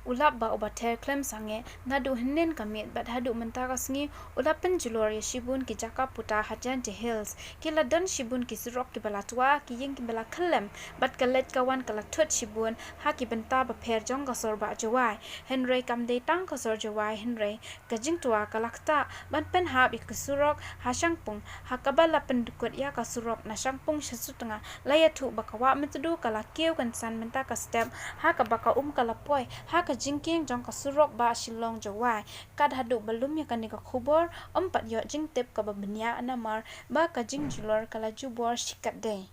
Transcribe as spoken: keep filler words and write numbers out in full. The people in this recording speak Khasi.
U lap ba u ba ther khlem sangeh naduh hynnin ka miet bad haduh mynta ka sngi u la pynjulor ïa shibun ki jaka puta ha Jaintia Hills. Ki la don shibun ki surok kiba la twa, ki ïing kiba la khyllem bad ka leit ka wan ka la thut shibun ha ki bynta bapher jong ka sor Bah Jowai. Hynrei kam dei tang ka sor Jowai hynrei ka jingtwa ka la ktah ban pynhap ïa ka surok ha Shangpung, ha kaba la pyndukut ïa ka surok na Shangpung sha Sutnga. La ïathuh ba ka wah Myntdu ka la kiew kynsan mynta ka step, ha kaba ka um ka la poi ha ka jingkieng jong ka surok Bah Shillong Jowai. Kat haduh ba lum ïa kane ka khubor ym pat ïoh jingtip kaba bniah namar ba ka jingjulor ka la jubor shikatdei.